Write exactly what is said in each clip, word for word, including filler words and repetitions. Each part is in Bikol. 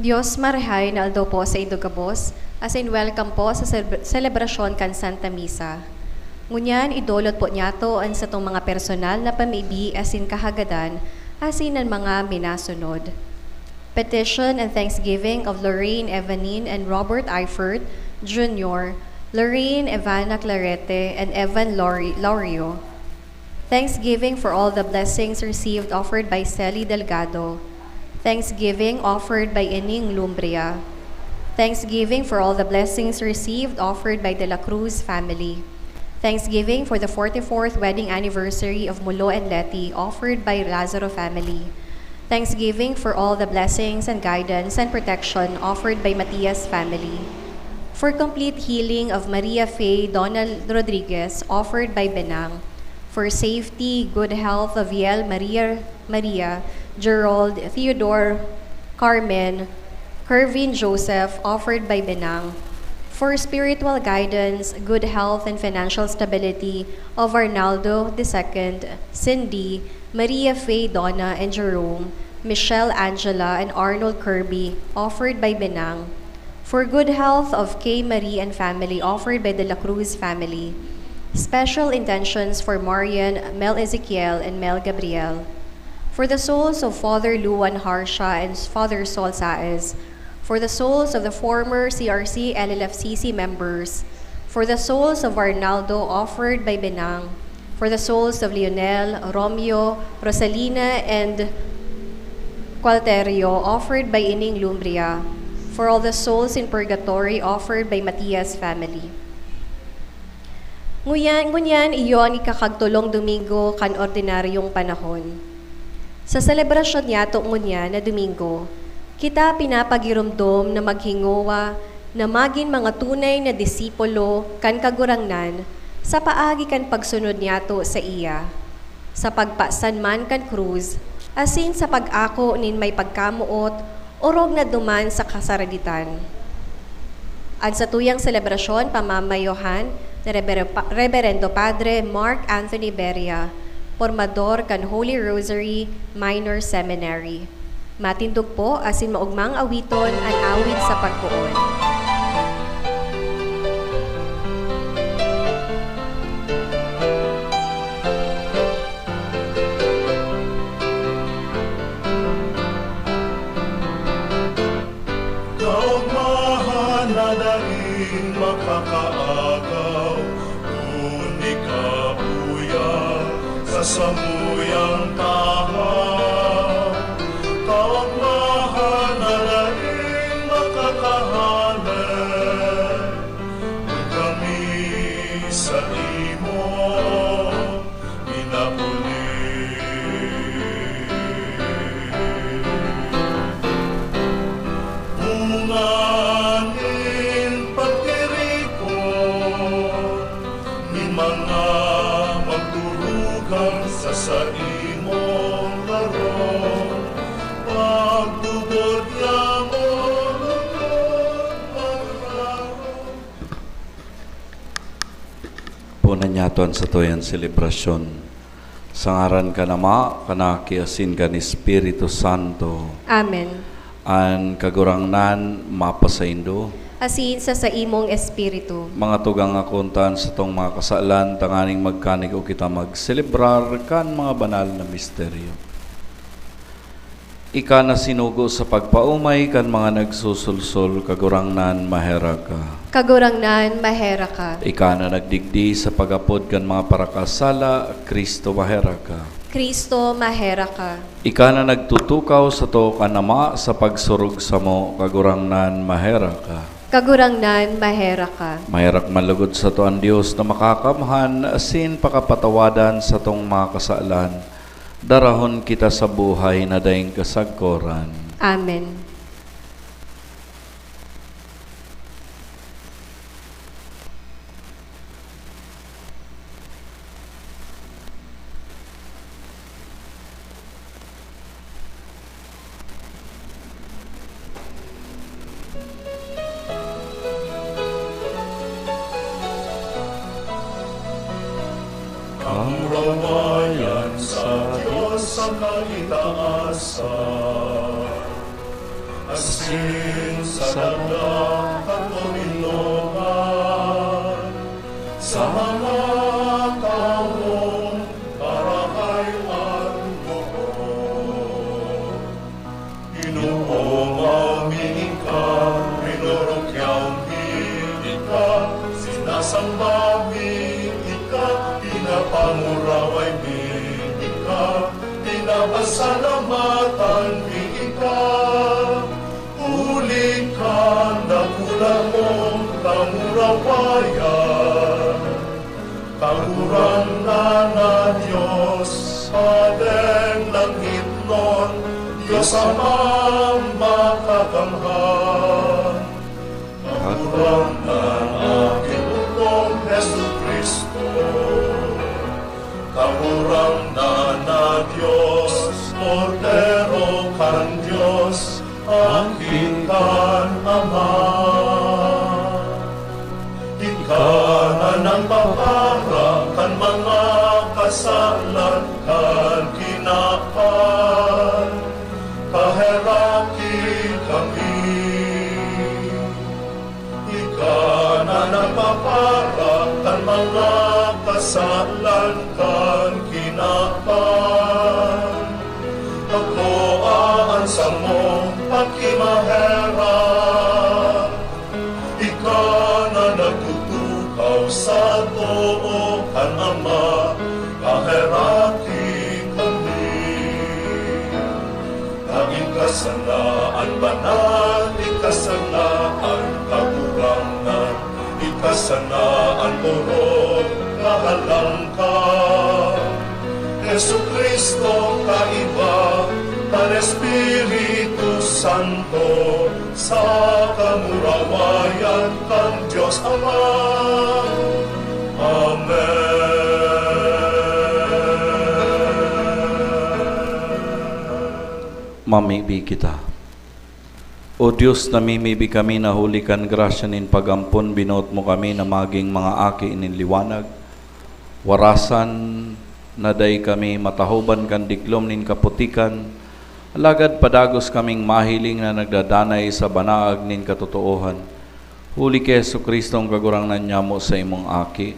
Dios marahay na aldaw po sa indo gabos, asin welcome po sa seleb-, selebrasyon kan Santa Misa. Ngunyan, idolot po niyato an satong mga personal na pamibi asin kahagadan, asin an mga minasunod. Petition and thanksgiving of Lorraine Evanin and Robert Eifert Junior, Lorraine Evana Clarete, and Evan Lori-, Lorio. Thanksgiving for all the blessings received offered by Sally Delgado. Thanksgiving offered by Ining Lumbria. Thanksgiving for all the blessings received offered by De La Cruz family. Thanksgiving for the forty-fourth wedding anniversary of Mulo and Leti offered by Lazaro family. Thanksgiving for all the blessings and guidance and protection offered by Matias family. For complete healing of Maria Faye Donald Rodriguez offered by Benang. For safety, good health of Yael Maria, Maria, Gerald, Theodore, Carmen, Kervin Joseph, offered by Benang. For spiritual guidance, good health, and financial stability of Arnaldo the second, Cindy, Maria Faye, Donna, and Jerome, Michelle, Angela, and Arnold Kirby, offered by Benang. For good health of Kay Marie and family, offered by De La Cruz family. Special intentions for Marian, Mel Ezekiel, and Mel Gabriel. For the souls of Father Luan Harsha and Father Sol Saez. For the souls of the former C R C L L F C C members. For the souls of Arnaldo, offered by Benang. For the souls of Lionel, Romeo, Rosalina, and Gualterio, offered by Ining Lumbria. For all the souls in purgatory, offered by Matias family. Ngunyan, ngunyan, iyo an ikakagtolong Domingo kan ordinaryong panahon. Sa selebrasyon niyato ngunyan na Domingo, kita pinapagiromdom na maghingowa na magin mga tunay na disipulo kan Kagurangnan sa paagi kan pagsunod niyato saiya, sa pagpasan man kan krus, asin sa pag-ako nin may pagkamoot, orog na duman sa kasaraditan. An satuyang selebrasyon pamamayohan ni Rebere-, Pa-, Reberendo Padre Mark Anthony Beria, pormador kan Holy Rosary Minor Seminary. Matindog po asin maogmang awiton an awit sa pagpoon. Kaogmahan na daing makakaagaw, kun ikabuya sa samuyang tahaw. Kaogmahan na daing makakahale, kun kami sa imo minapuli. Bunga nin pagtiripon nin mga magturugang sa saimong harong, pagtubod niamo lungkot magrarong. Punan niyato an satuyang selebrasyon. Sa ngaran kan Ama, kan Aki, asin kan Espiritu Santo. Amen. An Kagurangnan mapasaindo. Asin sa saimong espiritu. Mga tugang, akontan satong mga kasalan, tanganing magkanigo kita magselebrar kan mga banal na misteryo. Ika na sinugo sa pagpaomay kan mga nagsusulsol, Kagurangnan, maherak ka. Kagurangnan, maherak ka. Ika na nagdigdi sa pag-apod kan mga parakasala, Cristo, maherak ka. Cristo, maherak ka. Ika na nagtutukaw sato kan Ama sa pagsurog samo, Kagurangnan, maherak ka. Kagurangnan, maherak ka. Maherak man lugod sato an Dios na makakamhan asin pakapatawadan satong mga kasalan. Darahon kita sa buhay na daing kasagkoran. Amen. Kamurawayan sa Dios sa kaitaasan. Asin sa daga kan Panginoon, sa mga tawong marahay an loob. Ginoo, mayo mi ika, rinorokyaw mi ika, sinasamba mi ika, pinapanguraway mi ika, pinapasalamatan mi ika. Huli kan dakula mong kamurawayan, Kagurangnan na Dios, Padeng langitnon, Dios Amang makakamhan. Kagurangnan na Ginoo Jesu-Cristo, Kagurangnan na Dios, Kordero kan Dios, Aki kan Ama. Ika na nagpapara kan mga kasalan kan kinaban, kaheraki kami. Ika na nagpapara kan mga kasalan kan kinaban. Pagkoa an samong pakimaherak. Ika na nagtutukaw sa too kan Ama, kaheraki kami. Ika sana an banal, ika sana an kagurangnan, ika sana an orog na halangka. Jesu-Cristo, kaiba kan Espiritu Santo, sa kamurawayan kan Dios Ama. Amen. Mamibi kita. O Dios, namimibi kami na huli kan grasya nin pag-ampon, binoot mo kami na magin mga aki nin liwanag. Warasan na dai kami matahoban kan diklom nin kaputikan, alagad padagos kaming mahiling na nagdadanay sa banaag nin katotoohan. Huli ki Jesu-Cristo, an Kagurangnan nyamo, saimong Aki,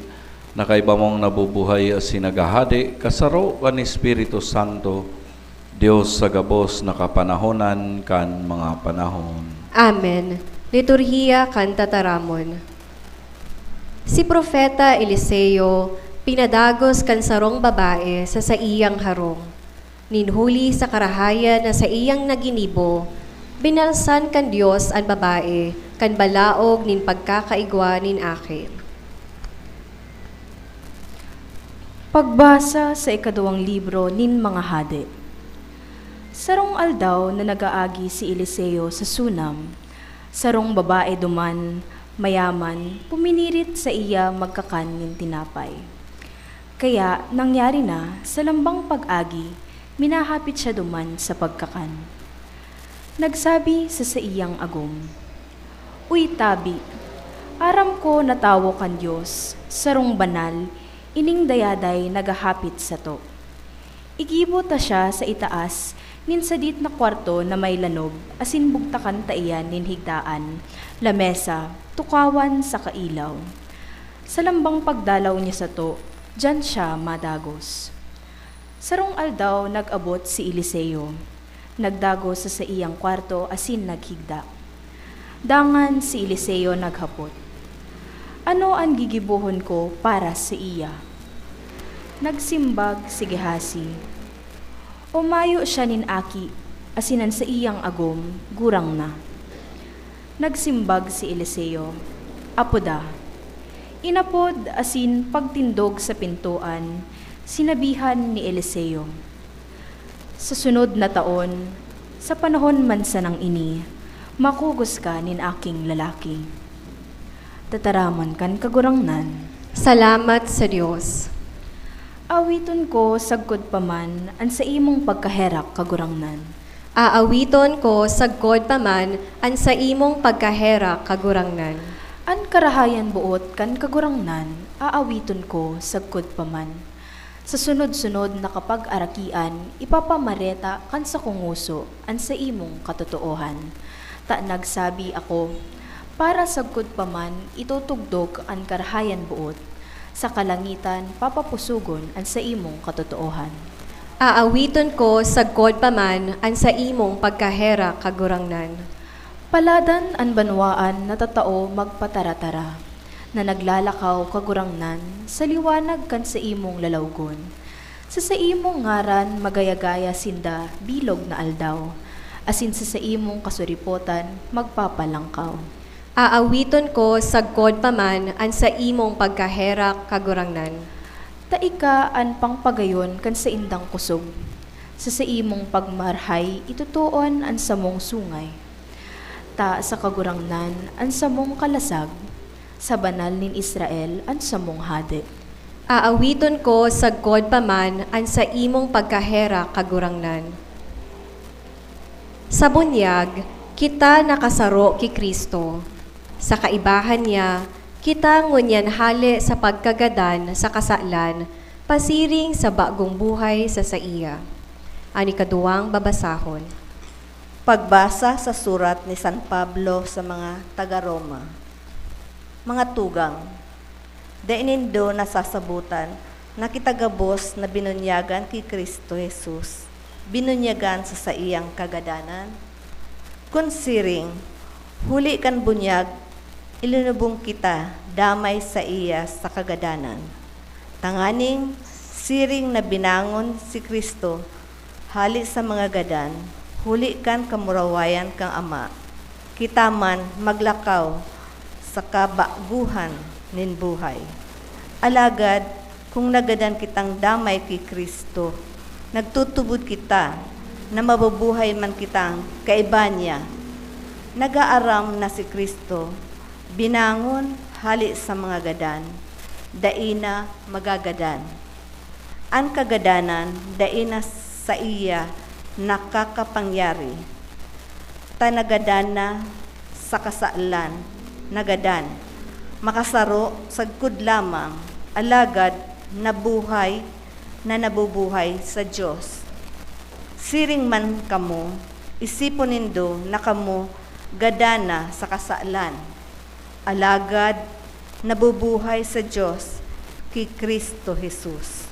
na kaiba mong nabubuhay asin naghahade, kasaro kan Espiritu Santo, Dios sa gabos na kapanahonan kan mga panahon. Amen. Liturhiya kan Tataramon. Si Propeta Eliseo pinadagos kan sarong babae sa saiyang harong. Nin huli sa karahayan na saiyang naginibo, binalsan kan Dios an babae kan balaog nin pagkakaigwa nin aki. Pagbasa sa ikaduwang libro nin mga Hade. Sarong aldaw na nag-aagi si Eliseo sa Sunam, sarong babae duman, mayaman, puminirit saiya magkakan nin tinapay. Kaya, nangyari na, sa lambang pag-agi, minahapit siya duman sa pagkakan. Nagsabi sa saiyang agom, "Uy, tabi, aram ko na tawo kan Dios, sarong banal, ining dayaday naghahapit sato." Igibo ta siya sa itaas nin sadit na kwarto na may lanog asin bugtakan ta iyan nin higdaan, lamesa, tukawan saka ilaw. Sa lambang pagdalaw niya sato, diyan siya madagos. Sarong aldaw nag-abot si Eliseo. Nagdagos sa saiyang kwarto asin naghigda. Dangan si Eliseo naghapot, "Ano an gigibohon ko para saiya?" Nagsimbag si Gehazi, "O mayo siya nin aki, asin an saiyang agom, gurang na." Nagsimbag si Eliseo, "Apoda." Inapod asin pagtindog sa pintoan, sinabihan ni Eliseo, "Sa sunod na taon, sa panahon man sanang ini, makugos ka nin aking lalaki." Tataramon kan Kagurangnan. Salamat sa Dios. Awiton ko sagkod pa man an saimong pagkaherak, Kagurangnan. Aawiton ko sagkod pa man an saimong pagkaherak, Kagurangnan. An karahayan boot kan Kagurangnan, aawiton ko sagkod pa man. Sa sunod-sunod na kapag-arakian, ipapamareta kan sakong ngoso an saimong katotoohan. Ta nagsabi ako, "Para sagkod pa man itutugdok an karahayan boot, sa kalangitan papapusogon an saimong katotoohan." Aawiton ko sagkod pa man an saimong pagkaherak, Kagurangnan. Paladan an banwaan na tatao magpataratara, na naglalakaw, Kagurangnan, sa liwanag kan saimong lalawgon. Sa saimong ngaran magaya-gaya sinda bilog na aldaw, asin sa saimong kasuripotan magpapalangkaw. Aawiton ko sagkod pa man an saimong pagkaherak, Kagurangnan. Ta ika an pangpagayon kan saindang kusog. Sa saimong pagmarhay itutuon an samong sungay. Ta sa Kagurangnan an samong kalasag, sa Banal nin Israel an samong Hade. Aawiton ko sagkod pa man an saimong pagkaherak, Kagurangnan. Sa bunyag, kita nakasaro ki Cristo. Sa kaibahan niya, kita ngunyan hale sa pagkagadan sa kasalan, pasiring sa bagong buhay sa saiya. An ikaduwang babasahon. Pagbasa sa surat ni San Pablo sa mga taga Roma. Mga tugang, dai nindo nasasabotan na kita gabos na binunyagan ki Cristo Jesus, binunyagan sa saiyang kagadanan? Kun siring, huli kan bunyag, ilinubong kita damay saiya sa kagadanan, tanganing siring na binangon si Cristo hale sa mga gadan, huli kan kamurawayan kan Ama, kita man maglakaw sa kabaguhan nin buhay. Alagad, kun nagadan kitang damay ki Cristo, nagtutubod kita na mabubuhay man kitang kaiba niya. Nagaaram na si Cristo, binangon hale sa mga gadan, dai na magagadan. An kagadanan dai na saiya nakakapangyari, ta nagadan na sa kasalan, nagadan, makasaro sagkod lamang, alagad nabuhay na nabubuhay sa Dios. Siring man kamo, isipon nindo na kamo gadan na sa kasalan, alagad nabubuhay sa Dios ki Cristo Jesus.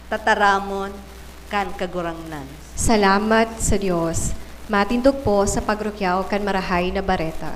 Tataramon kan Kagurangnan. Salamat sa Dios. Matindog po sa pagrukyaw kan Marahay na Bareta.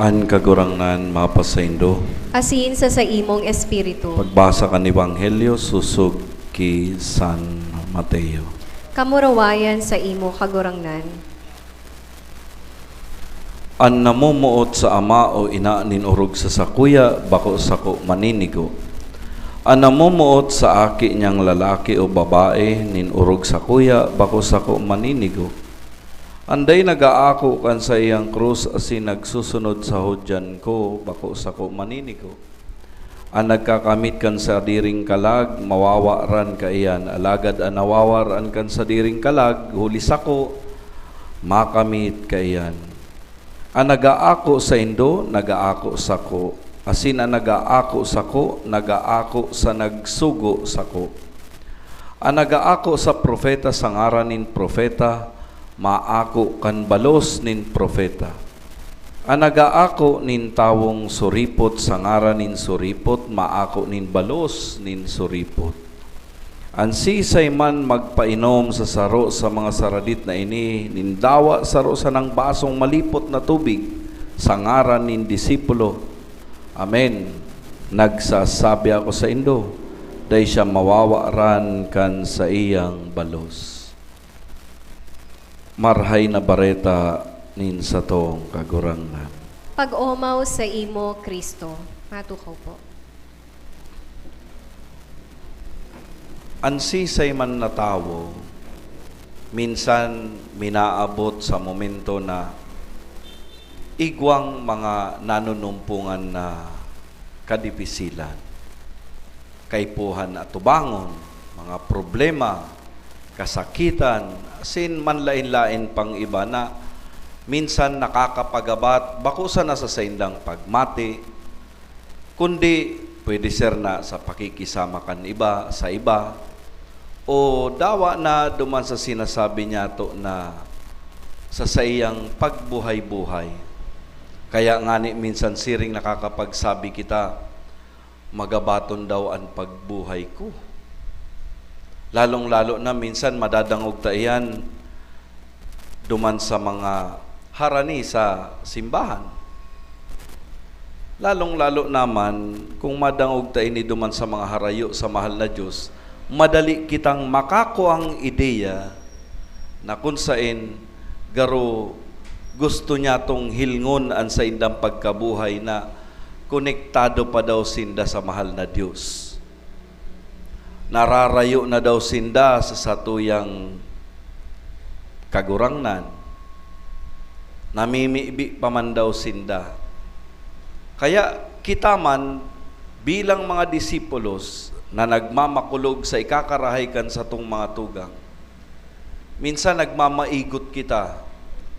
An Kagurangnan mapasaindo. Asin sa saimong espiritu. Pagbasa kan Ebanghelyo sosog ki San Mateo. Kamurawayan sa imo, Kagurangnan. An namomoot sa ama o ina nin orog sa sakuya, bako sako maninigo. An namomoot sa aki niyang lalaki o babae nin orog sakuya, bako sako maninigo. An dai nag-aako kan saiyang krus asin nagsusunod sa hudyan ko, bako sako maninigo. An nagkakamit kan sadiring kalag, mawawaran kaiyan, alagad an nawawaran kan sadiring kalag, huli sako, makamit kaiyan. An nag-aako saindo, nag-aako sako. Asin an nag-aako sako, nag-aako sa nagsugo sako. An nag-aako sa propeta sa ngaran nin propeta, maako kan balos nin propeta. An nag-aako nin tawong suripot sa ngaran nin suripot, maako nin balos nin suripot. An siisay man magpainom sa saro sa mga saradit na ini nin dawa saro sanang basong malipot na tubig sa ngaran nin disipulo, amen, nagsasabi ako saindo, dai siya mawawaran kan saiyang balos. Marhay na Bareta nin satong Kagurangnan. Pag-omaw sa imo, Kristo. Matukaw po. An siisay man na tawo, minsan minaabot sa momento na igwang mga nanunumpongan na kadipisilan, kaipuhan atubangon, mga problema, kasakitan, asin manlaen-laen pang iba na minsan nakakapagabat, bako sana sa saindang pagmati, kundi pwede ser na sa pakikisama kan iba, sa iba, o dawa na duman sa sinasabi niyato na sa saiyang pagbuhay-buhay. Kaya ngani minsan siring nakakapagsabi kita, "Magabaton daw an pagbuhay ko." Lalong-lalo na minsan madadangog ta iyan duman sa mga harani sa simbahan. Lalong-lalo naman kung madangog ta ini duman sa mga harayo sa mahal na Dios, madali kitang makakuang ideya na kun saen garo gusto niyatong hilngon an saindang pagkabuhay na konektado pa daw sinda sa mahal na Dios. Nararayo na daw sinda sa satuyang Kagurangnan. Namimibi pa man daw sinda. Kaya kita man, bilang mga disipulos na nagmamakulog sa ikakarahay kan satong mga tugang, minsan nagmamaigot kita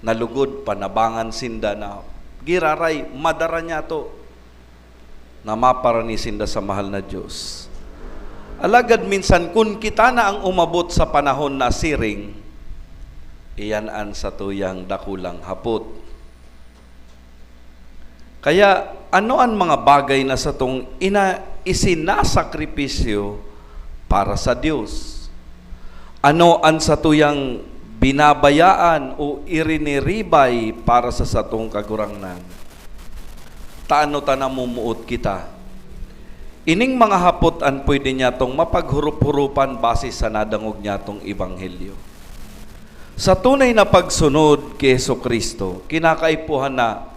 na lugod panabangan sinda na giraray, madara niyato. Na maparani sinda sa mahal na Dios. Alagad minsan, kun kita na ang umabot sa panahon na siring, iyan an satuyang dakulang hapot. Kaya, ano an mga bagay na satong ina-, isinasakripisyo para sa Dios? Ano an satuyang binabayaan o iriniribay para sa satong Kagurangnan? Ta ano ta namumuot kita? Ining mga hapot an pwede niyatong mapaghurop-huropan base sa nadangog niyatong ebanghelyo. Sa tunay na pagsunod ki Jesu-Cristo, kinakaipuhan na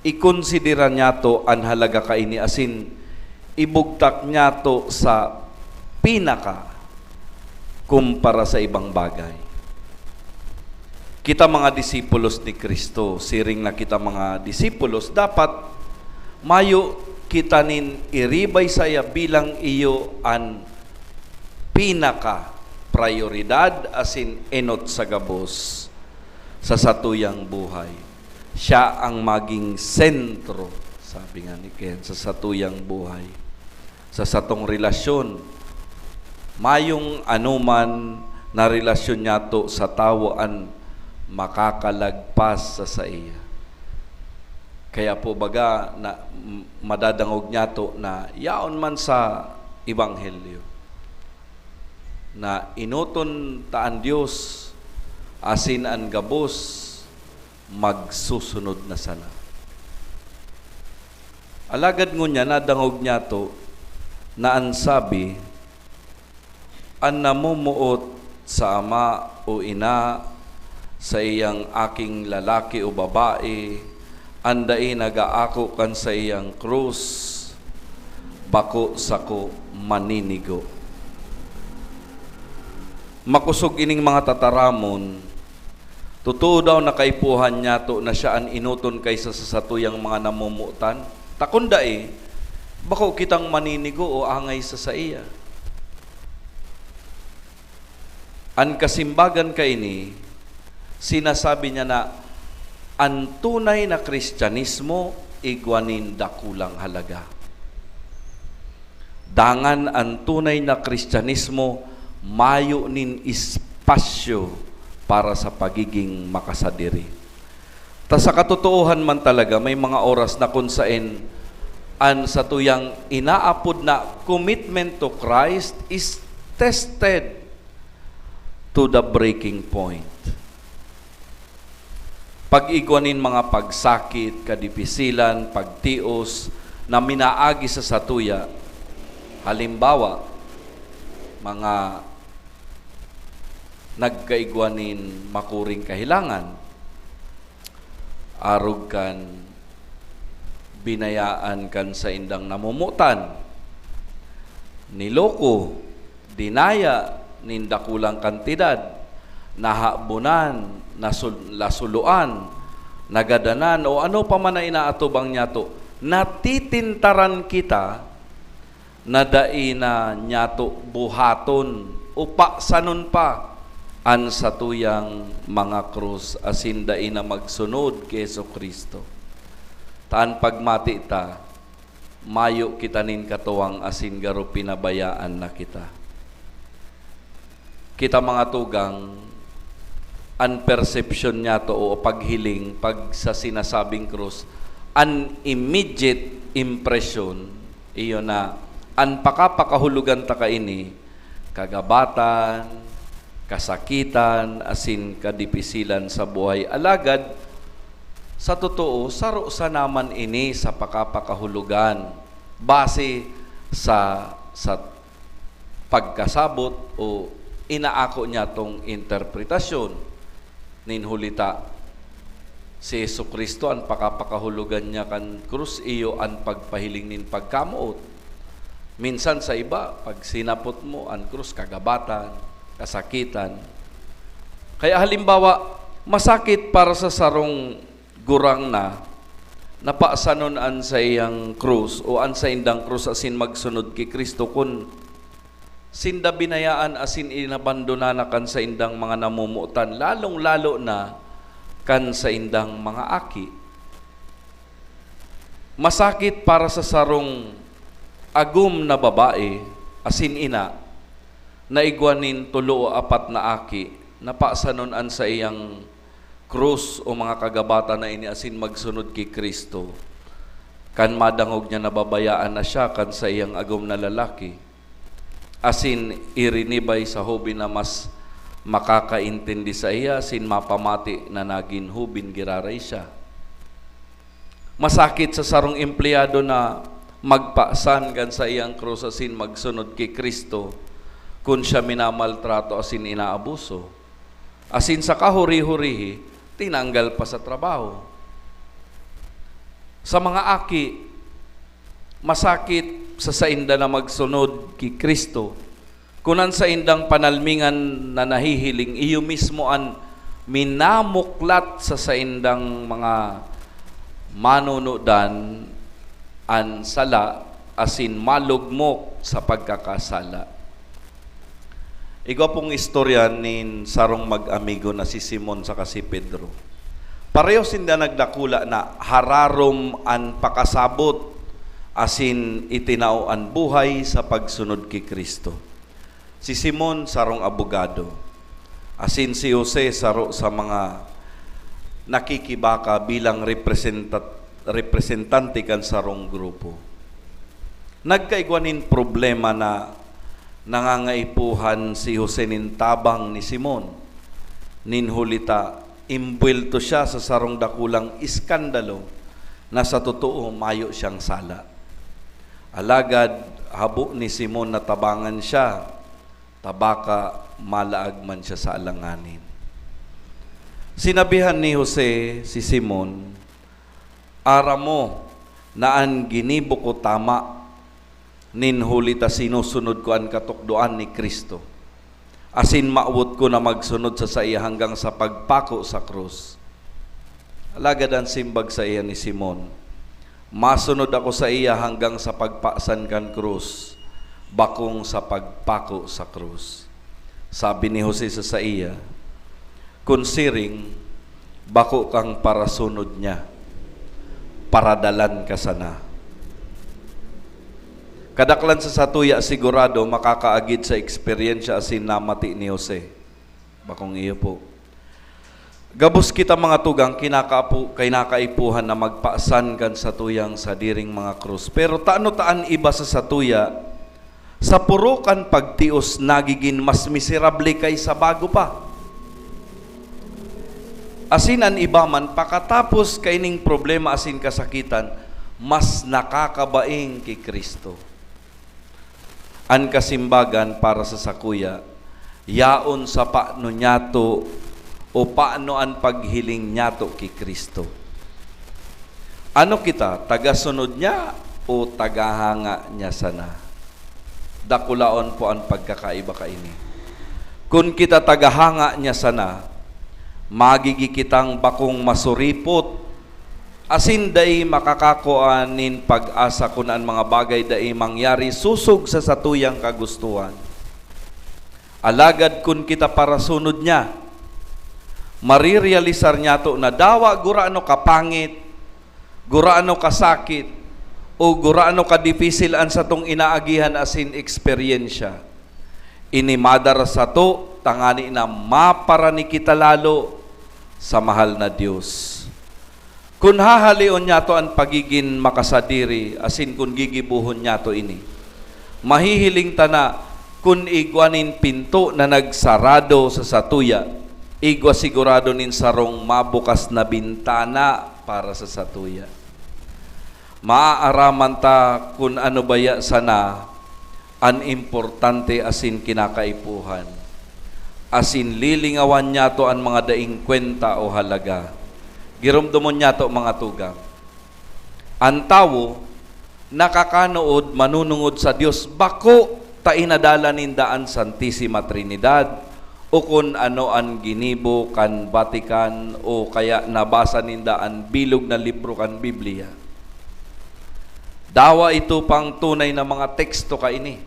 ikonsidera niyato an halaga kaini asin ibugtak niyato sa pinaka kumpara sa ibang bagay. Kita mga disipulos ni Cristo, siring na kita mga disipulos, dapat mayo kita nin iribay saiya bilang iyo an pinaka prayoridad asin enot sa gabos sa satuyang buhay. Siya ang maging sentro, sabi nga ni Ken, sa satuyang buhay, sa satong relasyon. Mayong anoman na relasyon niyato sa tawo an makakalagpas sa saiya. Kaya po baga na m-, madadangog niyato na yaon man sa ebanghelyo na enoton ta an Dios asin an gabos magsusunod na sana. Alagad ngunyan nadangog niyato na an sabi, "An namumuot sa ama o ina, saiyang aking lalaki o babae, an dai nag-aako kan saiyang krus, bako sako maninigo." Makosog ining mga tataramon, totoo daw na kaipuhan niyato na siya an enoton kaysa sa satuyang mga namomotan? Ta kun dai, bako kitang maninigo o angay sa saiya. An kasimbagan kaini, sinasabi niya na an tunay na Kristiyanismo, igwa nin dakulang halaga. Dangan an tunay na Kristiyanismo mayo nin espasyo para sa pagiging makasadiri. Ta sa katotoohan man talaga, may mga oras na kun saen an satuyang inaapod na commitment to Christ is tested to the breaking point. Pag-igwa nin mga pagsakit, kadipisilan, pagtios na minaagi sa satuya, halimbawa, mga nagkaigwa nin makuring kahelangan, arog kan binayaan kan saindang namomotan, niloko, dinaya nin dakulang kantidad, nahabonan, nasul-, nasuloan, nagadanan, o ano pa man na inaatubang niyato, natitintaran kita na dai na niyato buhaton o paksanon pa an satuyang mga krus asin dai na magsunod ki Jesu-Cristo. Ta an pagmati ta, mayo kita nin katuwang asin garo pinabayaan na kita. Kita, mga tugang, an persepsyon niyato o paghiling pag sa sinasabing krus, an immediate impression, iyo na an pakapakahulogan ta kaini, kagabatan, kasakitan, asin kadipisilan sa buhay. Alagad, sa totoo, saro sana man ini sa pakapakahulogan, base sa, sa pagkasabot o inaako niyatong interpretasyon nin huli ta. Si Jesu-Cristo, an pakapakahulogan niya kan krus, iyo an pagpahiling nin pagkamoot. Minsan sa iba, pag sinapot mo, an krus, kagabatan, kasakitan. Kaya halimbawa, masakit para sa sarong gurang na, na paksanon an saiyang krus o an saindang krus asin magsunod ki Cristo kun sinda binayaan asin inabandonan na kan saindang mga namomotan, lalong-lalo na kan saindang mga aki. Masakit para sa sarong agom na babae asin ina na igwa nin tolo o apat na aki, na paksanon an saiyang krus o mga kagabatan na ini asin magsunod ki Cristo, kan madangog niya nababayaan na siya kan saiyang agom na lalaki, asin irinibay sa hoben na mas makakaintindi saiya asin mapamati na nagin hoben giraray siya. Masakit sa sarong empleyado na magpaksan kan saiyang krus asin magsunod ki Cristo kun siya minamaltrato asin inaabuso. Asin sa kahuri-hurihi, tinanggal pa sa trabaho. Sa mga aki, masakit sa sainda na magsunod ki Cristo kun an saindang panalmingan na nahihiling iyo mismo an minamuklat sa saindang mga manunudan an sala asin malugmok sa pagkakasala. Igwa pong istorya nin sarong mag-amigo na si Simon saka si Pedro. Pareho sinda nagdakula na hararom an pakasabot asin itinao an buhay sa pagsunod ki Cristo. Si Simon, sarong abogado, asin si Jose, saro sa mga nakikibaka bilang representat-, representante kan sarong grupo. Nagkaigwa nin problema na nangangaipuhan si Jose nin tabang ni Simon, nin huli ta imbuwelto siya sa sarong dakulang iskandalo na sa totoo mayo siyang sala. Alagad habo ni Simon na tabangan siya, ta baka malaag man siya sa alanganin. Sinabihan ni Jose si Simon, "Aram mo na an ginibo ko tama, nin huli ta sinusunod ko an katukdoan ni Cristo, asin mawot ko na magsunod sa saiya hanggang sa pagpako sa krus." Alagad an simbag saiya ni Simon, "Masunod ako saiya hanggang sa pagpaksan kan krus, bakong sa pagpako sa krus." Sabi ni Jose sa saiya, "Kun siring, bako kang parasunod niya." paradalan ka sana. Kadaklan sa satuya sigurado makakaagid sa eksperyensya asin namati ni Jose. Bakong iyo po. Gabos kita, mga tugang, kinakaapo-, kinakaipuhan na magpasan kan satuyang sadiring mga krus. Pero tano ta an iba sa satuya, sa puro kan pagtios, nagigin mas miserable kay sa bago pa. Asin an iba man, pakatapos kaining problema asin kasakitan, mas nakakabaing ki Cristo. An kasimbagan para sa sakuya, yaon sa pano niyato o pano an paghiling niyato ki Cristo. Ano kita, tagasunod niya o tagahanga niya sana? Dakulaon po an pagkakaiba kaini. Kun kita tagahanga niya sana, magigi kitang bakong masuripot, asin dai makakakua nin pag-asa kun an mga bagay dai mangyari sosog sa satuyang kagustohan. Alagad kun kita parasunod niya, marirealisar niyato na dawa gurano kapangit, gurano kasakit, o gurano kadipisil an satong inaagihan asin eksperyensya. Ini madara sato tangani na maparani kita lalo sa mahal na Dios. Kun hahaleon niyato an pagigin makasadiri asin kun gigibohon niyato ini, mahihiling ta na kun igwa nin pinto na nagsarado sa satuya, igwa sigurado nin sarong mabukas na bintana para sa satuya. Maaaraman ta kun ano baya sana an importante asin kinakaipuhan, asin lilingawan niyato an mga daing kwenta o halaga. Giromdomon niyato, mga tugang. An tawo nakakanood manunungod sa Dios, bako ta inadala ninda an Santisima Trinidad, o kun ano an ginibo kan Vatican, o kaya nabasa ninda an bilog na libro kan Biblia. Dawa ito pang tunay na mga teksto kaini,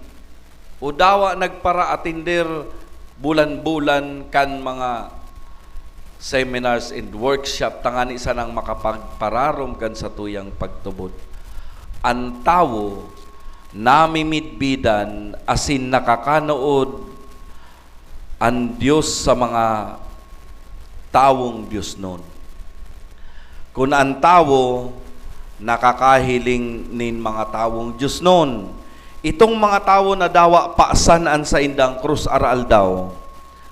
o dawa nagparaatender bulan-bulan kan mga seminars and workshop tangani sanang makapagpararom kan satuyang pagtubod. An tawo namimidbidan asin nakakanood an Dios sa mga tawong diosnon. Kun an tawo nakakahiling nin mga tawong diosnon, itong mga tawo na dawa pasan an saindang krus araaldaw,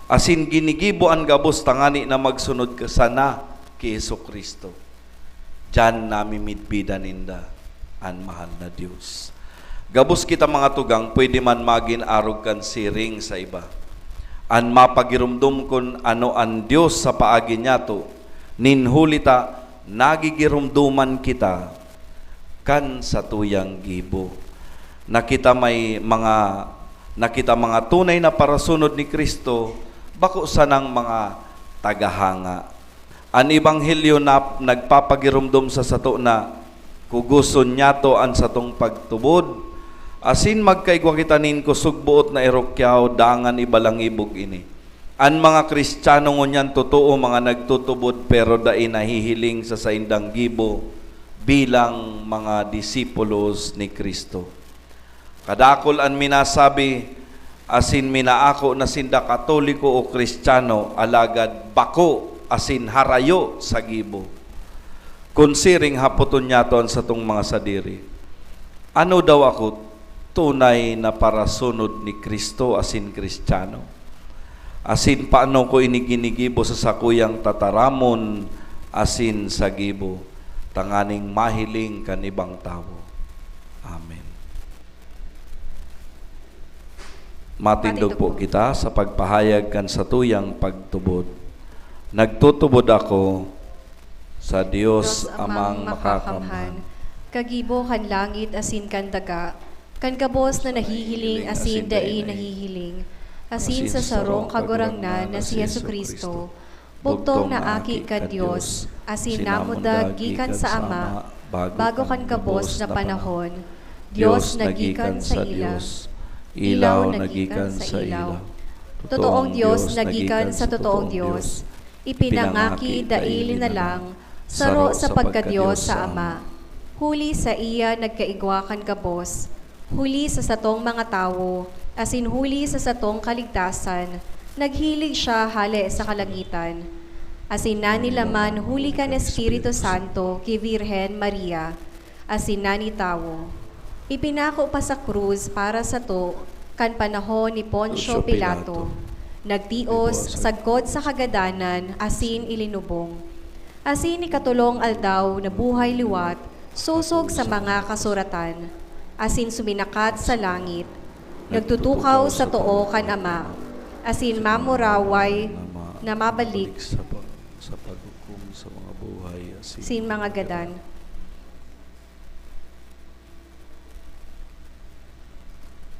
asin ginigibo an gabos tangani na magsunod ka sana ki Jesu-Cristo. Diyan namimidbidan ninda an mahal na Dios. Gabos kita, mga tugang, pwede man magin arog kan siring sa iba. An mapagiromdom kun ano an Dios sa paagi niyato, nin huli ta nagigiromdoman kita kan satuyang gibo. Na kita may mga, na kita mga tunay na parasunod ni Cristo, bako sanang mga tagahanga. An ebanghelyo na nagpapagiromdom sa sato na kugoson niyato an satong pagtubod, asin magkaigwa kita nin kusog boot na irukyaw dangan ibalangibog ini. An mga Cristiano ngunyan totoo mga nagtutubod pero dai nahihiling sa saindang gibo bilang mga disipulos ni Cristo. Kadakul an minasabi asin minaako na sinda Katoliko o Cristiano, alagad bako asin harayo sa gibo. Kun siring, hapoton niyato an satong mga sadiri, "Ano daw ako, tunay na parasunod ni Cristo asin Cristiano? Asin paano ko ini ginigibo sa sakuyang tataramon asin sa gibo, tanganing mahiling kan ibang tawo?" Amen. Matindog po kita sa pagpahayag kan satuyang pagtubod. Nagtutubod ako sa Dios Amang Makakamhan, kagibo kan langit asin kan daga, kan gabos na nahihiling asin dai nahihiling, asin sa sarong Kagurangnan na si Jesu-Cristo, bugtong na Aki kan Dios, asin namundag gikan sa Ama bago kan gabos na panahon. Dios na gikan sa Dios, ilaw na gikan sa ilaw, totoong Dios na gikan sa totoong Dios, ipinangaki dai linalang, saro sa pagka-Dios sa Ama. Huli saiya nagkaigwa kan gabos, huli sa satong mga tawo, asin huli sa satong kaligtasan, naghilig siya hale sa kalangitan. Asin nanilaman huli kan Espiritu Santo ki Birhen Maria, asin nani tawo. Ipinako pa sa krus para sato kan panahon ni Poncio Pilato. Nagtios sagkod sa kagadanan asin ilinubong. Asin ikatolong aldaw nabuhay liwat sosog sa mga kasuratan, asin suminakat sa langit. Nagtutukaw sa too kan Ama, asin mamuraway na mabalik sa pa-, sa paghukom sa mga buhay asin sin mga gadan.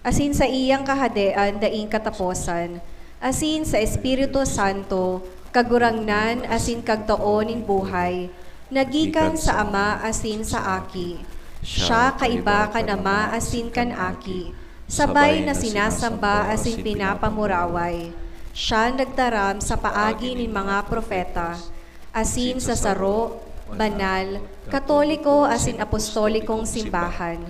Asin saiyang kahadean daing kataposan, asin sa Espiritu Santo, Kagurangnan asin Kagtao nin buhay, na gikan sa Ama asin sa Aki. Siya kaiba kan Ama asin kan Aki, sabay na sinasamba asin pinapamuraway. Siya nagtaram sa paagi nin mga propeta, asin sa saro, banal, katoliko asin apostolikong simbahan.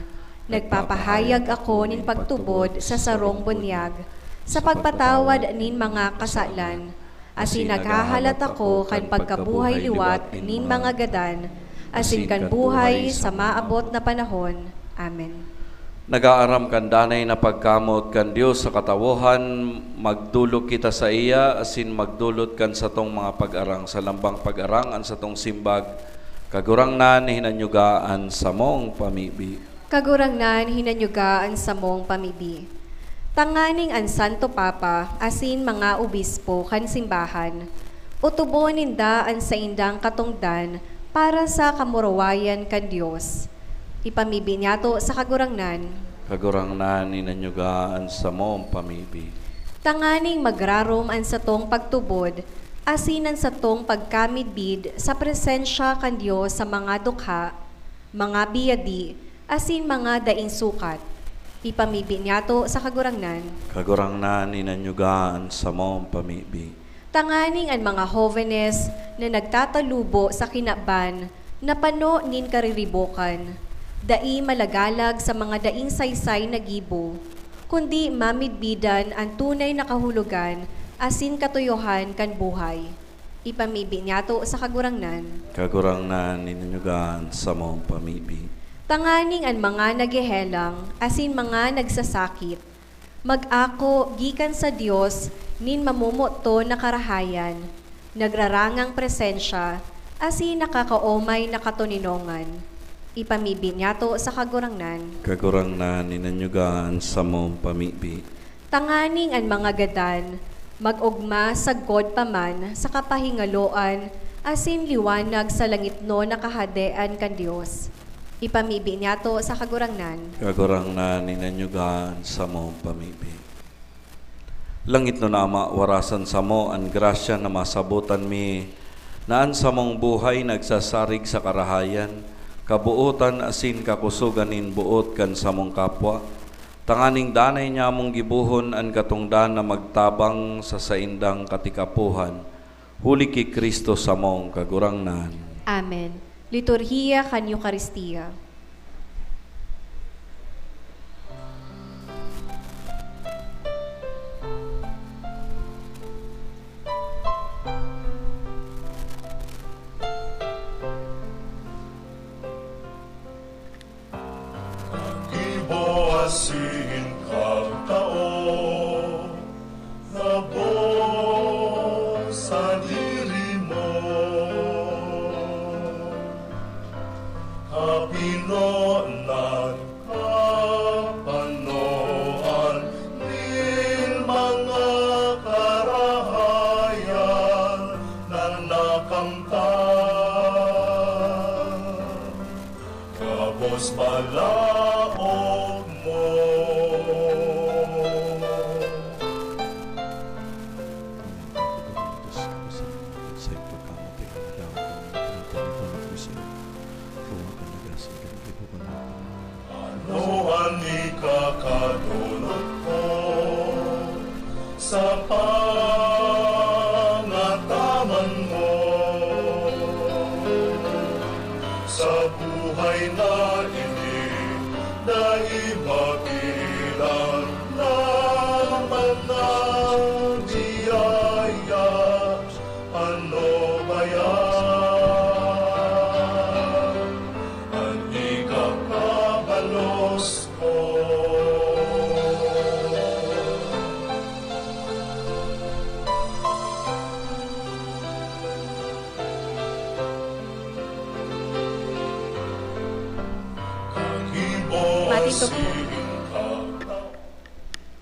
Nagpapahayag ako nin pagtubod sa sarong bunyag, sa pagpatawad nin mga kasalan, asin naghahalat ako kan pagkabuhay liwat nin mga gadan, asin kan buhay sa maabot na panahon. Amen. Nag-aaram kan danay na pagkamot kan Dios sa katawohan, magdolok kita saiya, asin magdolot kan satong mga pag-arang. Sa lambang pag-arang, an satong simbag, Kagurangnan, hinanyuga an samong pamibi. Kagurangnan, hinanyuga an samong pamibi. Tanganing an Santo Papa asin mga obispo kan simbahan, otobon ninda an saindang katongdan para sa kamurawayan kan Dios. Ipamibi niyato sa Kagurangnan. Kagurangnan, hinanyuga an samong pamibi. Tanganing magrarom an satong pagtubod asin an satong pagkamidbid sa presensya kan Dios sa mga dukha, mga biyadi, asin mga daing sukat. Ipamibi niyato sa Kagurangnan. Kagurangnan, hinanyuga an samong pamibi. Tanganing an mga hovenes na nagtatalubo sa kinaban na pano nin kariribokan, dai malagalag sa mga daing saysay na gibo, kundi mamidbidan an tunay na kahulogan asin katuyohan kan buhay. Ipamibi niyato sa Kagurangnan. Kagurangnan, hinanyuga an samong pamibi. Tanganing an mga naghehelang asin mga nagsasakit, mag-ako gikan sa Dios nin mamomoton na karahayan, nagrarangang presensya, asin nakakaomay na katoninongan. Ipamibi niyato sa Kagurangnan. Kagurangnan, hinanyuga an samong pamibi. Tanganing an mga gadan mag-ogma sagkod pa man sa kapahingaloan asin liwanag sa langitnon na Kahadean kan Dios. Ipamibi niyato sa Kagurangnan. Kagurangnan, hinanyuga an samong pamibi. Langitnon na Ama, warasan samo an grasya na masabotan mi na an samong buhay nagsasarig sa karahayan, kabootan asin kakusogan nin boot kan samong kapwa, tanganing danay nyamong gibohon an katongdan na magtabang sa saindang katikapohan, huli ki Cristo samong Kagurangnan. Amen. Liturhiya kan Eukaristia. Kagibo asin kagtao, gabos sadiri mo. Kapinonan, kapanoan nin mga karahayan na nakamtan. Gabos balaog mo. Ano an ikakadolot ko sa pangataman mo? Sa buhay na ini, dai mabilang naman na biyaya. Ano ba yan? An ikakabalos ko. Matin ko po.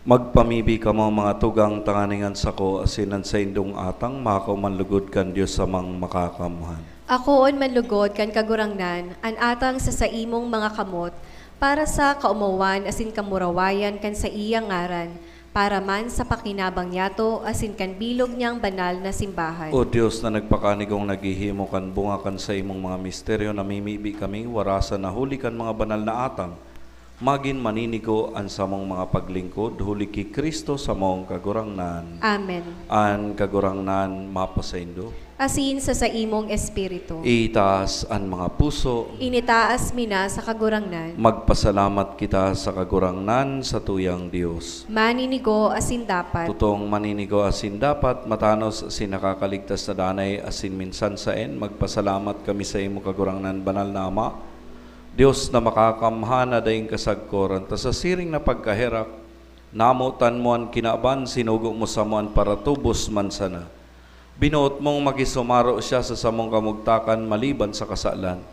Magpamibi kamo, mga tugang, tanganing an sako asin an saindong atang makauman lugod kan Dios Amang Makakamhan. Akoon man lugod kan Kagurangnan an atang sa saimong mga kamot, para sa kaomawan asin kamurawayan kan saiyang ngaran, para man sa pakinabang niyato asin kan bilog niyang banal na simbahan. O Dios na nagpakanigong naghihimo kan bunga kan saimong mga misteryo, namimibi kami, warasa na huli kan mga banal na atang, magin maninigo an samong mga paglingkod, huli ki Cristo samong Kagurangnan. Amen. An Kagurangnan mapasaindo. Asin sa saimong espiritu. Itaas an mga puso. Initaas mi na sa Kagurangnan. Magpasalamat kita sa Kagurangnan, sa tuyang Dios. Maninigo asin dapat. Totong maninigo asin dapat, matanos asin nakakaligtas na danay asin minsan saen, magpasalamat kami saimo, Kagurangnan, Banal na Ama, Dios na makakamhan na daing kasagkoran, ta sa siring na pagkaherak, namotan mo an kinaban, sinugo mo samo an paratubos man sana. Binoot mong makisumaro siya sa samong kamugtakan maliban sa kasalan,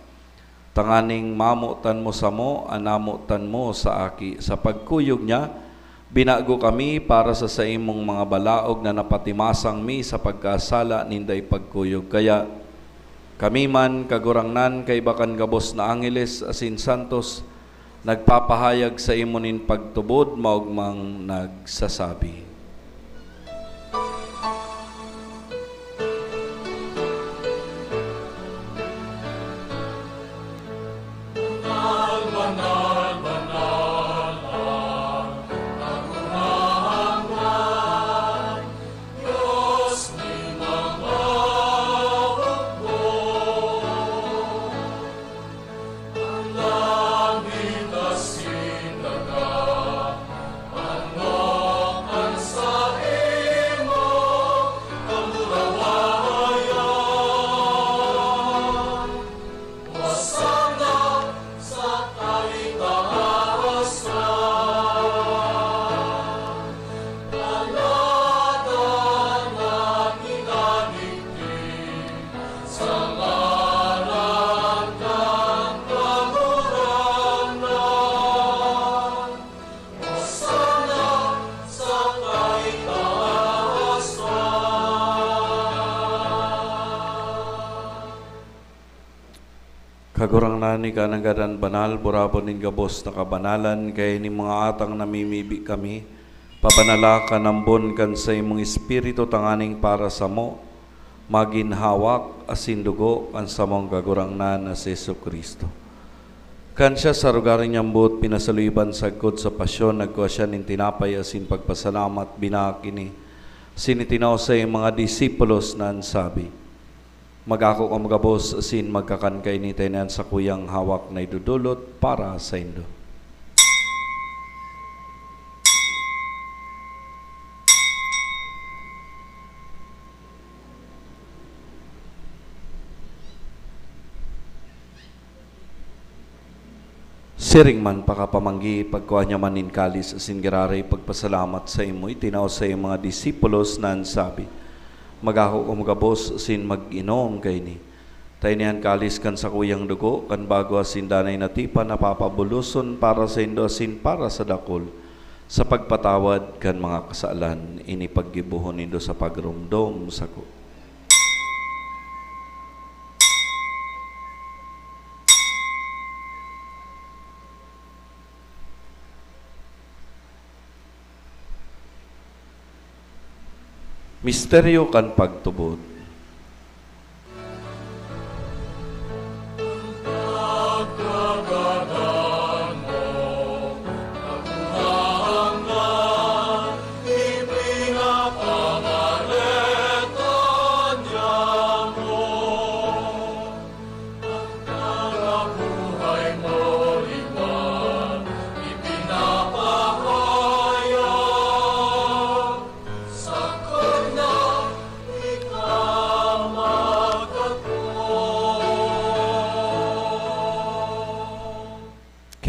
tanganing mamotan mo samo an namotan mo sa Aki. Sa pagkuyog niya, binago kami para sa saimong mga balaog na napatimasang mi sa pagkasala ninda ipagkuyog. Kaya, kami man, Kagurangnan, kaiba kan gabos na angeles asin santos, nagpapahayag saimo nin pagtubod, maogmang nagsasabi. Kagurangnan, ika nanggad an banal, burabon nin gabos na kabanalan, kaya nin mga atang namimibi kami, pabanala kan ambon kan saimong Espiritu tanganing para samo, magin hawak asin dugo kan samong Kagurangnan na si Jesu-Cristo. Kan siya sa arogaring niyang boot pinasaluiban sagkod sa pasyon, nagkua siya nin tinapay asin pagpasalamat, binaak ini, asin itinao sa iyang mga disipulos na an sabi, "Mag-ako kamo gabos asin magkakan kaini, ta ini an sakuyang hawak na idodolot para saindo." Siring man pakapamanggi, pagkua niya man nin kalis asin giraray pagpasalamat saimo, itinao sa iyang mga disipulos na an sabi, "Mag-ako kamo gabos asin mag-inom kaini. Ta ini an kalis kan sakuyang dugo, kan bago asin danay na tipan, na papabuloson para saindo asin para sa dakul, sa pagpatawad kan mga kasalan. Ini paggibohon nindo sa pagromdom sako." Misteryo kan pagtubod.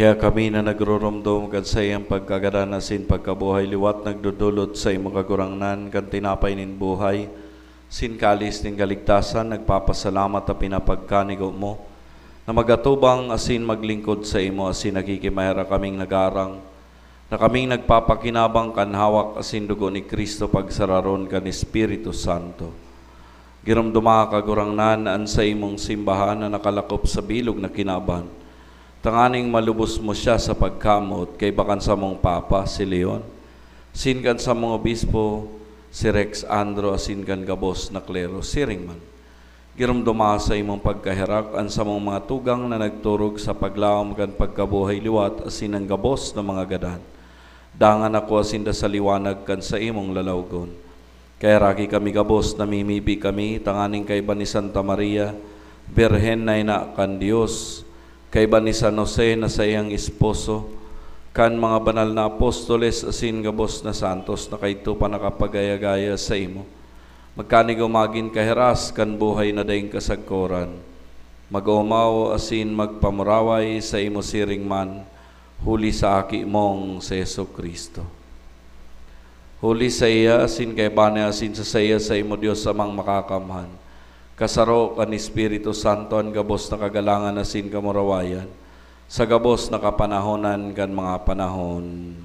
Kaya kami na nagrurumdom kan saiyang pagkagadan asin pagkabuhay liwat, nagdodolot sa imo, Kagurangnan, kan tinapay nin buhay, sin kalis nin kaligtasan, nagpapasalamat ta pinapagkanigo mo na magatubang asin maglingkod sa imo, asin nakikimaherak kaming nagaarang na kaming nagpapakinabang kan hawak asin dugo ni Cristo pagsararon kan Espiritu Santo. Giromdoma, Kagurangnan, an saimong simbahan na nakalakop sa bilog na kinaban, tanganing malubos mo siya sa pagkamot, kaiba kan samong Papa, si Leon, asin kan samong Obispo, si Rex Andro, asin kan gabos na klero. Siring man, giromdoma sa imong pagkaherak an samong mga tugang na nagturog sa paglaom kan pagkabuhay liwat asin an gabos na mga gadan. Dangan akoa sinda sa liwanag kan saimong lalawgon. Kaheraki kami gabos, namimibi kami tanganing kaiba ni Santa Maria, Birhen na ina kan Dios, kaiba ni San Jose na saiyang esposo, kan mga banal na apostoles asin gabos na santos na kaidto pa nakapagaya-gaya saimo, magkanigo magin kahiras kan buhay na daing kasagkoran. Mag-omaw asin magpamuraway saimo siring man, huli sa Aki mong si Jesu-Cristo. Huli saiya, asin kaiba niya, asin sa saiya, saimo, Dios Amang Makakamhan, kasaro kan Espiritu Santo, an gabos na kagalangan asin kamurawayan, sa gabos na kapanahonan kan mga panahon.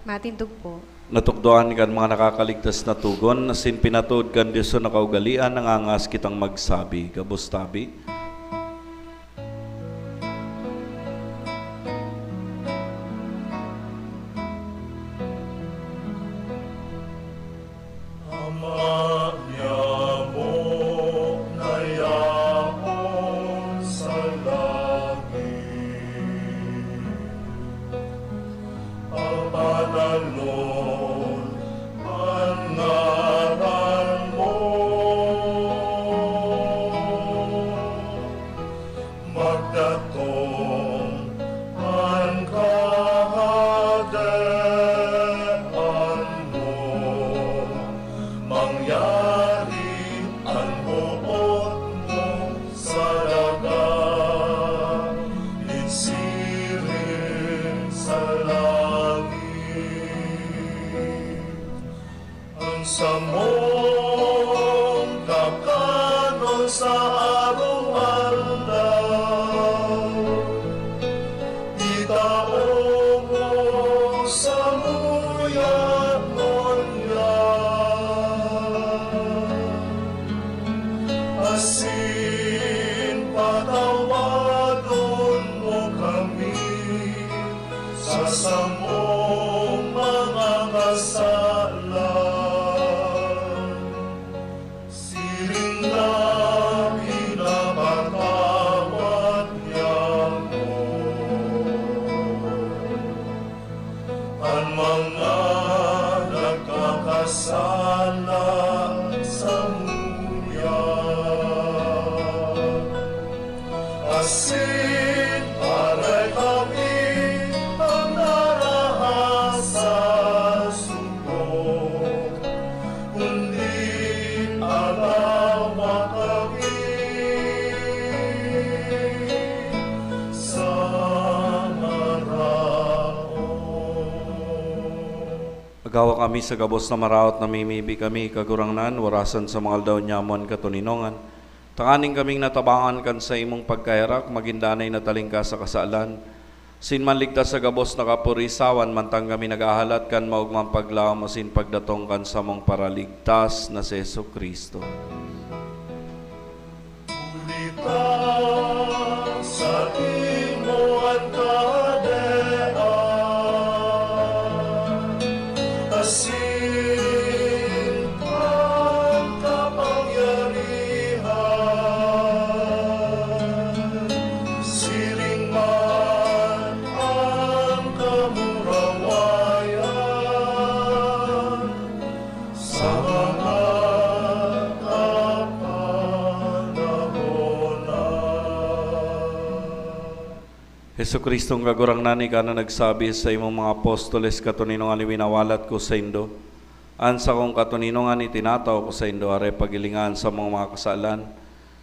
Matindog po. Natukdoan kan mga nakakaligtas na togon, asin pinatuod kan Dios na kaugalean, nangangaas kitang magsabi. Gabos tabi. Ama niamo na yaon sa langit, papadanon an ngaran mo. Magdatong an Kahadean mo, mangyari an boot mo sa daga, nin siring sa langit. An samong kakanon sa araw-araw, itao mo samuya ngunyan, asin patawadon mo kami sa samong mga kasalan, siring na pinapatawad niamo an mga nagkakasala samuya. Asin aray kami an narahas sa sugo, kundi alawa kami sa maraot. Magawa kami sa gabos na maraot, namimibi kami, Kagurangnan, warasan sa mga aldaw niamo an katoninongan, tanganing kaming natabangan kan saimong pagkaherak, magin danay na talingkas sa kasalan, asin manligtas sa gabos na kapurisawan, mantang kami naghahalat kan maogmang paglaom asin pagdatong kan samong Paraligtas na si Jesu-Cristo. Huli ta saimo an kahadean, asin an kapangyarihan, Jesu-Cristong Kagurangnan, ika na nagsabi sa imong mga apostoles, "Katoninongan iwinawalat ko saindo, an sakong katoninongan itinatao ko saindo, aray paghilinga an samong mga kasalan,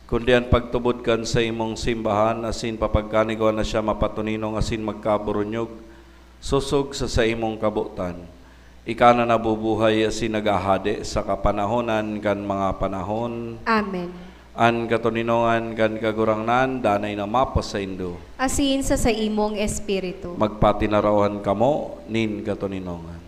kundi an pagtubod kan saimong simbahan, asin papagkanigoan na siya mapatoninong asin magkaburunyog, sosog sa saimong kabotan. Ika na nabubuhay asin naghahade sa kapanahonan kan mga panahon." Amen. An katoninongan kan Kagurangnan danay na mapasaindo. Asin sa saimong espiritu. Magpatinarawan kamo nin katoninongan.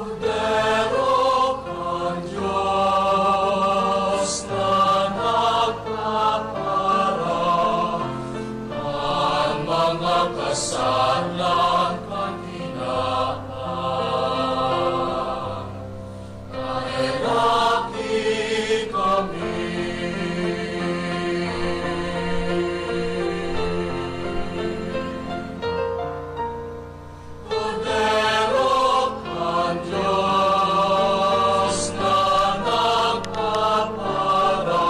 Kordero kan Dios na nagpapara kan mga kasalan kan tinawan, kaheraki kami. Kordero kan Dios na nagpapara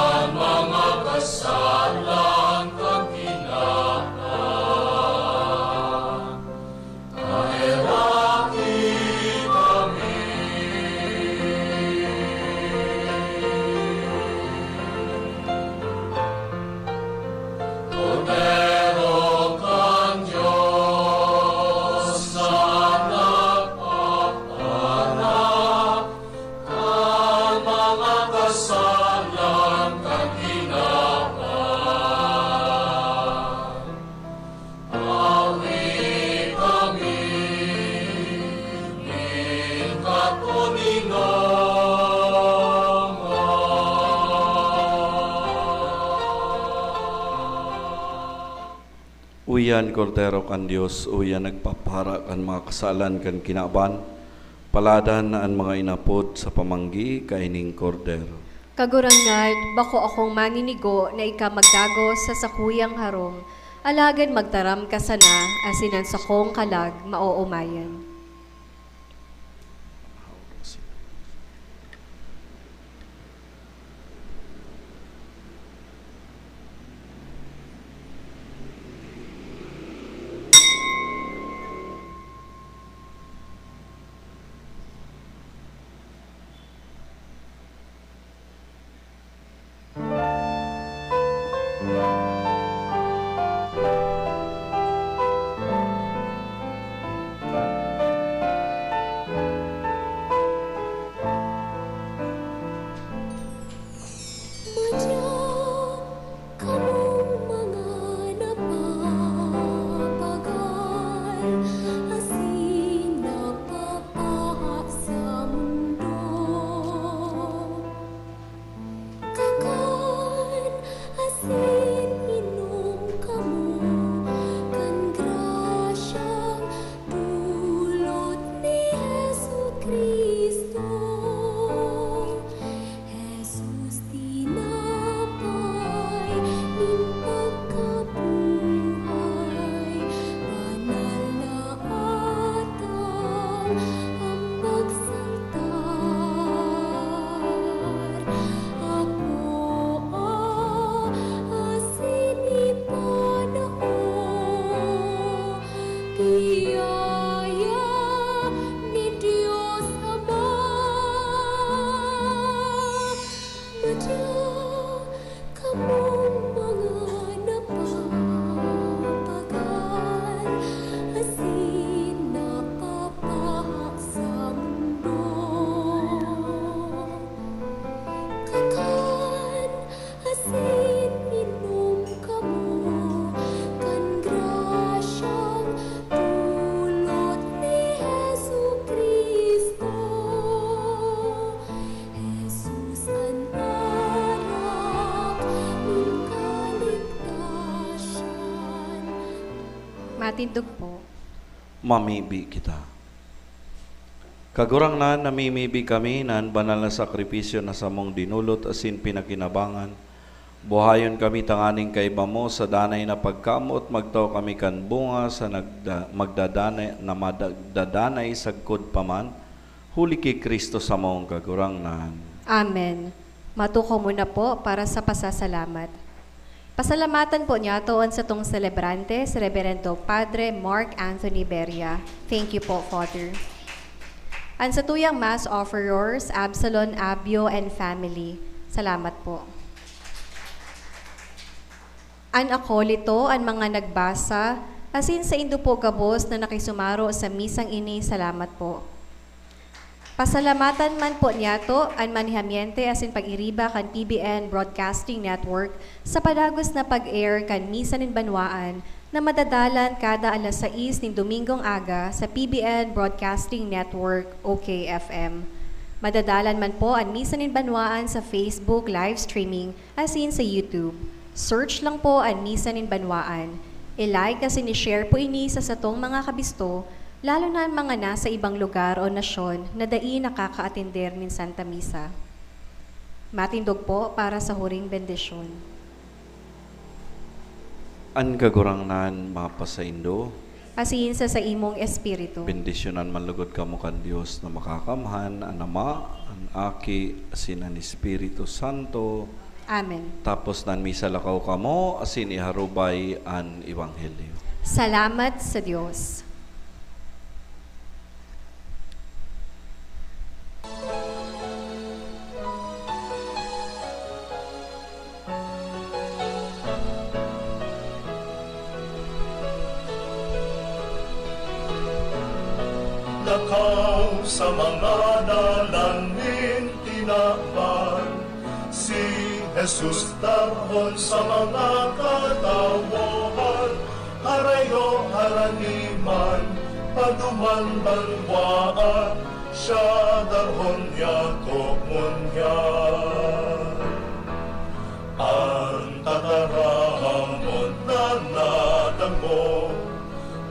kan mga kasalan kan tinawan, kaheraki kami. Kordero kan Dios na nagpapara kan mga kasalan kan tinawan, awi kami nin katoninongan. Uya an Kordero kan Dios, uya an nagpapara kan mga kasalan kan kinaban. Paladan na an mga inapod sa pamanggi kaining Kordero. Kagurangnan, bako akong maninigo na ika magdagos sa sakuyang harong, alagad magtaram ka sana, asin an sakong kalag maoomayan. Madya kamong mga napapagal asin napapaha sa mundo. Kakan asin inom kamo kan grasyang dulot ni Jesu-Cristo. Jesus, tinapay nin pagkabuhay, banal na atang, ambag sa altar. Akoa asin ipanaho, biyaya nin Dios Ama. Madya kamong mga napapagal asin napapaha sa mundo. Kakan asin inom kamo kan grasyang dulot ni Jesu-Cristo. Jesus an arak nin kaligtasan. Matindog po. Mamibi kita. Kagurangnan, namimibi kami na an banal na sakripisyo na samong dinulot asin pinakinabangan, Buhayon kami tanganing kaiba mo sa danay na pagkamoot, magtao kami kan bunga sa nagda-, magdadanay, na magdadanay sagkod pa man, huli ki Cristo samong Kagurangnan. Amen. Matukaw muna po para sa pasasalamat. Pasalamatan po niyato an satong selebrante, si Reberendo Padre Mark Anthony Beria. Thank you po, Father. An satuyang Mass offerers, Absalon Abio and family. Salamat po. An akolito, an mga nagbasa, asin saindo po gabos na nakisumaro sa misang ini, salamat po. Pasalamatan man po niyato an manihamiente asin pag-iriba kan P B N Broadcasting Network sa padagos na pag-air kan Misa nin Banwaan na madadalan kada alas sais nin Domingong aga sa P B N Broadcasting Network o K F M. Madadalan man po an Misa nin Banwaan sa Facebook live streaming asin sa YouTube. Search lang po an Misa nin Banwaan. I-like asin i-share po ini sa satong mga kabisto, lalo na an mga nasa ibang lugar o nasyon na dai nakakaatender nin Santa Misa. Matindog po para sa huring bendisyon. An Kagurangnan mapasaindo. Asin sa saimong espiritu. Bendisyonan man lugod kamo kan Dios na Makakamhan, an Ama, an Aki, asin an Espiritu Santo. Amen. Tapos nan misa, lakaw kamo asin iharubay an ebanghelyo. Salamat sa Dios. Lakaw sa mga dalan nin tinaban, si Jesus darhon sa mga katawohan, harayo, harani man, paduman, banwaan, siya darhon niya ko ngunyan. An tataramon na nadangog,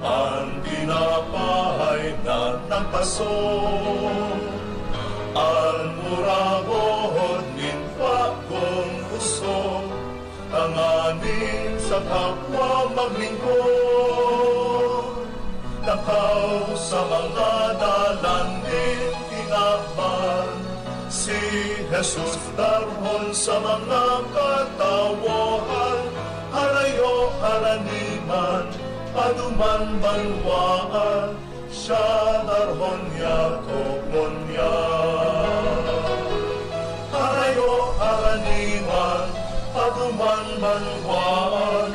an tinapay na nagpaso, an muragot nin bagong puso, tanganing sa kapwa maglingkod. Lakaw sa mga dalan nin tinaban, si Jesus darhon sa mga katawohan, harayo, harani man, paduman, banwaan, siya darhon niya ko ngunyan. Harayo, harani man, paduman, banwaan,